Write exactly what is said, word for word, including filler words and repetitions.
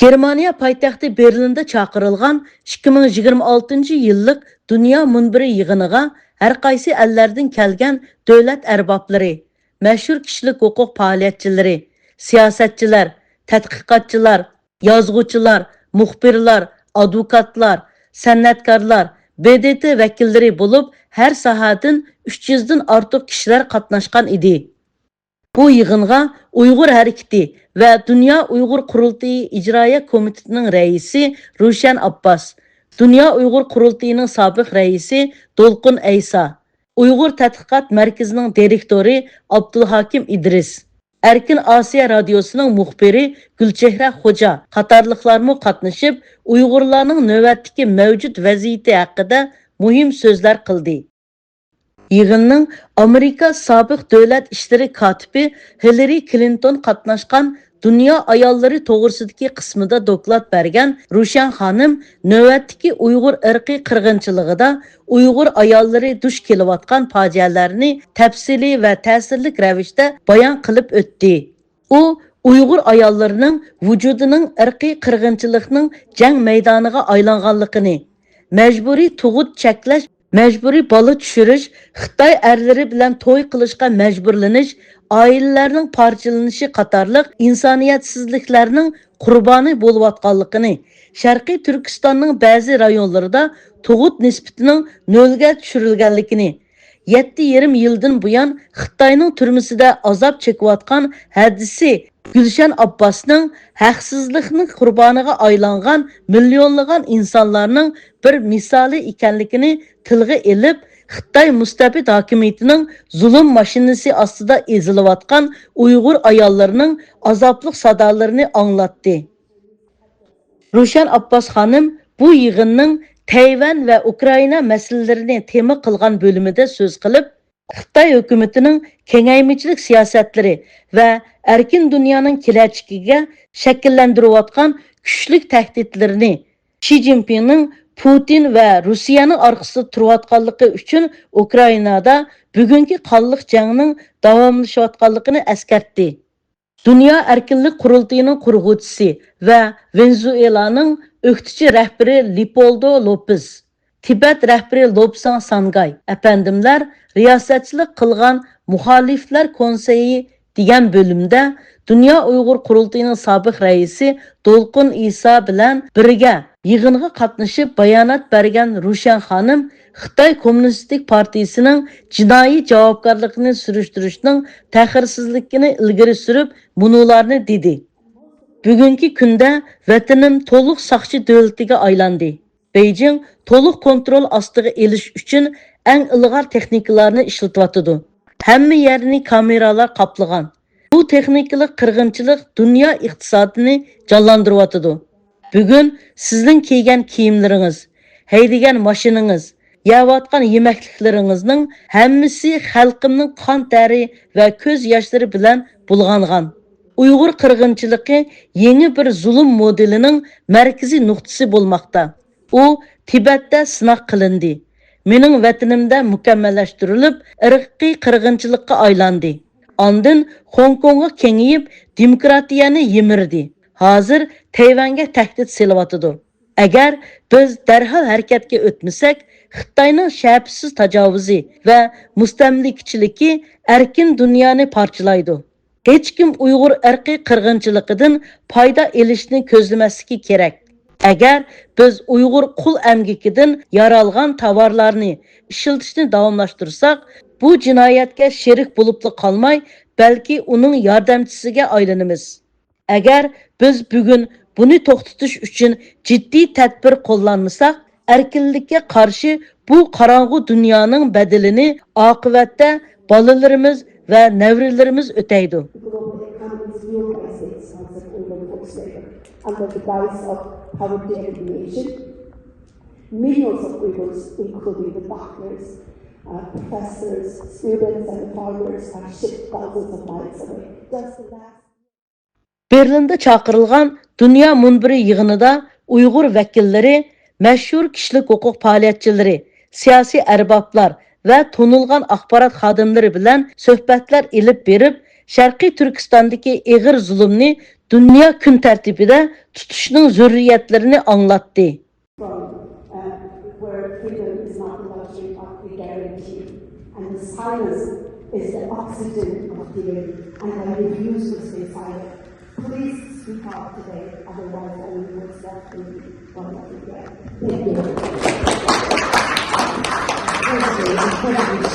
گېرمانىيە پايتەختى بېرلىندا چاقىرىلغان ئىككى مىڭ يىگىرمە ئالتىنچى يىللىق دۇنيا مۇنبىرى يىغىنىغا ھەر قايسى ئەللەردىن كەلگەن دۆلەت ئەربابلىرى، مەشھۇر كىشىلىك ھوقۇق پائالىيەتچىلىرى، سىياسەتچىلەر، تەتقىقاتچىلار، يازغۇچىلار، مۇخبىرلار، ئادۋوكاتلار، سەنئەتكارلار، ب د ت ۋەكىللىرى بولۇپ، ھەر ساھەدىن ئۈچ يۈزدىن ئارتۇق كىشىلەر قاتناشقان ئىدى. بۇ يىغىنغا ئۇيغۇر ھەرىكىتى ۋە دۇنيا ئۇيغۇر قۇرۇلتىيى ئىجرائىيە كومىتېتىنىڭ رەئىسى روشەن ئابباس، دۇنيا ئۇيغۇر قۇرۇلتىيىنىڭ سابىق رەئىسى دولقۇن ئەيسا، ئۇيغۇر تەتقىقات مەركىزىنىڭ دىرېكتورى ئابدۇلھاكىم ئىدرىس، ئەركىن ئاسىيا رادىيوسىنىڭ مۇخبىرى گۈلچېھرە خوجا قاتارلىقلارمۇ قاتنىشىپ، ئۇيغۇرلارنىڭ نۆۋەتتىكى مەۋجۇت ۋەزىيىتى ھەققىدە مۇھىم سۆزلەر قىلدى. يىغىننىڭ ئامېرىكا سابىق دۆلەت ئىشلىرى كاتىپى ھىللىرى كلىنتون قاتناشقان دۇنيا ئاياللىرى توغرىسىدىكى قىسمىدا دوكلات بەرگەن روشەن خانىم نۆۋەتتىكى ئۇيغۇر ئىرقىي قىرغىنچىلىقىدا ئۇيغۇر ئاياللىرى دۇچ كېلىۋاتقان پاجىئەلەرنى تەپسىلىي ۋە تەسىرلىك رەۋىشتە بايان قىلىپ ئۆتتى. ئۇ ئۇيغۇر ئاياللىرىنىڭ ۋۇجۇدىنىڭ ئىرقىي قىرغىنچىلىقنىڭ جەڭ مەيدانىغا ئايلانغانلىقىنى، مەجبۇرىي تۇغۇت چەكلەش، مەجبۇرىي بالا چۈشۈرۈش، خىتاي ئەرلىرى بىلەن توي قىلىشقا مەجبۇرلىنىش، ئائىلىلەرنىڭ پارچىلىنىشى قاتارلىق ئىنسانىيەتسىزلىكلەرنىڭ قۇربانى بولۇۋاتقانلىقىنى، شەرقىي تۈركىستاننىڭ بەزى رايونلىرىدا تۇغۇت نىسبىتىنىڭ نۆلگە چۈشۈرۈلگەنلىكىنى، يەتتە يېرىم يىلدىن بۇيان خىتاينىڭ تۈرمىسىدە ئازاب چېكىۋاتقان ھەدىسى گۈلشەن ئابباسنىڭ ھەقسىزلىكنىڭ قۇربانىغا ئايلانغان مىليونلىغان ئىنسانلارنىڭ بىر مىسالى ئىكەنلىكىنى تىلغا ئېلىپ، خىتاي مۇستەبىت ھاكىمىيىتىنىڭ زۇلۇم ماشىنىسى ئاستىدا ئېزىلىۋاتقان ئۇيغۇر ئاياللىرىنىڭ ئازابلىق سادالىرىنى ئاڭلاتتى. روشەن ئابباس خانىم بۇ يىغىننىڭ تەيۋەن ۋە ئۇكرائىنا مەسىلىلىرىنى تېما قىلغان بۆلۈمىدە سۆز قىلىپ، خىتاي ھۆكۈمىتىنىڭ كېڭەيمىچىلىك سىياسەتلىرى ۋە ئەركىن دۇنيانىڭ كېلەچىكىگە شەكىللەندۈرۈۋاتقان كۈچلۈك تەھدىتلىرىنى، شى جىنپىڭنىڭ پۇتىن ۋە روسىيەنىڭ ئارقىسىدا تۇرۇۋاتقانلىقى ئۈچۈن ئۇكرائىنادا بۈگۈنكى قانلىق جەڭنىڭ داۋاملىشىۋاتقانلىقىنى ئەسكەرتتى. دۇنيا ئەركىنلىك قۇرۇلتىيىنىڭ قۇرغۇچىسى ۋە ۋېنېزۇئېلانىڭ ئۆكتىچى رەھبىرى لېپولدو لوپېز، تىبەت رەھبىرى لوپساڭ سانگاي ئەپەندىملەر رىياسەتچىلىك قىلغان مۇخالىپلار كونسېيى دېگەن بۆلۈمدە دۇنيا ئۇيغۇر قۇرۇلتىيىنىڭ سابىق رەئىسى دولقۇن ئىسا بىلەن بىرگە يىغىنغا قاتنىشىپ بايانات بەرگەن روشەن خانىم خىتاي كوممۇنىستىك پارتىيىسىنىڭ جىنايى جاۋابكارلىقىنى سۈرۈشتۈرۈشنىڭ تەخىرسىزلىكىنى ئىلگىرى سۈرۈپ، مۇنۇلارنى دېدى: بۈگۈنكى كۈندە ۋەتىنىم تولۇق ساقچى دۆلىتىگە ئايلاندى. بېيجىڭ تولۇق كونترول ئاستىغا ئېلىش ئۈچۈن ئەڭ ئىلغار تېخنىكىلارنى ئىشلىتىۋاتىدۇ. ھەممە يەرنى كامېرالار قاپلىغان. بۇ تېخنىكىلىق قىرغىنچىلىق دۇنيا ئىقتىسادىنى جانلاندۇرۇۋاتىدۇ. بۈگۈن سىزنىڭ كىيگەن كىيىملىرىڭىز، ھەيدىگەن ماشىنىڭىز، يەۋاتقان يېمەكلىكلىرىڭىزنىڭ ھەممىسى خەلقىمنىڭ قان تەرى ۋە كۆز ياشلىرى بىلەن بۇلغانغان. ئۇيغۇر قىرغىنچىلىقى يېڭى بىر زۇلۇم مودېلىنىڭ مەركىزىي نۇقتىسى بولماقتا. ئۇ تىبەتتە سىناق قىلىندى. مېنىڭ ۋەتىنىمدە مۇكەممەللەشتۈرۈلۈپ، ئىرقىي قىرغىنچىلىققا ئايلاندى. ئاندىن خوڭكوڭغا كېڭىيىپ، دېموكراتىيەنى يىمىردى. ھازىر تەيۋەنگە تەھدىت سېلىۋاتىدۇ. ئەگەر بىز دەرھال ھەرىكەتكە ئۆتمىسەك، خىتاينىڭ شەپىسىز تاجاۋۇزى ۋە مۇستەملىكىچىلىكى ئەركىن دۇنيانى پارچىلايدۇ. ھېچكىم ئۇيغۇر ئىرقىي قىرغىنچىلىقىدىن پايدا ئېلىشنى كۆزلىمەسلىكى كېرەك. ئەگەر بىز ئۇيغۇر قۇل ئەمگىكىدىن يارالغان تاۋارلارنى ئىشلىتىشنى داۋاملاشتۇرساق، بۇ جىنايەتكە شېرىك بولۇپلا قالماي، بەلكى ئۇنىڭ ياردەمچىسىگە ئايلىنىمىز. ئەگەر بىز بۈگۈن بۇنى توختىتىش ئۈچۈن جىددىي تەدبىر قوللانمىساق، ئەركىنلىككە قارشى بۇ قاراڭغۇ دۇنيانىڭ بەدىلىنى ئاقىۋەتتە بالىلىرىمىز ۋە نەۋرىلىرىمىز ئۆتەيدۇ. The global economy is fueled by state-sponsored urban forced labor. Under the guise of poverty alleviation, millions of Uyghurs, including the doctors, uh, professors, students, and farmers, are shipped thousands of miles away. Just the last بېرلىندا چاقىرىلغان دۇنيا مۇنبىرى يىغىنىدا ئۇيغۇر ۋەكىللىرى، مەشھۇر كىشىلىك ھوقۇق پائالىيەتچىلىرى، سىياسىي ئەربابلار ۋە تونۇلغان ئاخبارات خادىملىرى بىلەن سۆھبەتلەر ئېلىپ بېرىپ، شەرقىي تۈركىستاندىكى ئېغىر زۇلۇمنى دۇنيا كۈن تەرتىپىدە تۇتۇشنىڭ زۆرۈرىيەتلىرىنى ئاڭلاتتى. From uh, where freedom is not a luxury but a guarantee, and the silence is the oxygen of healing, and I refuse to stay silent. Please speak out today, otherwise only words left in one of regret. Thank you. Thank you.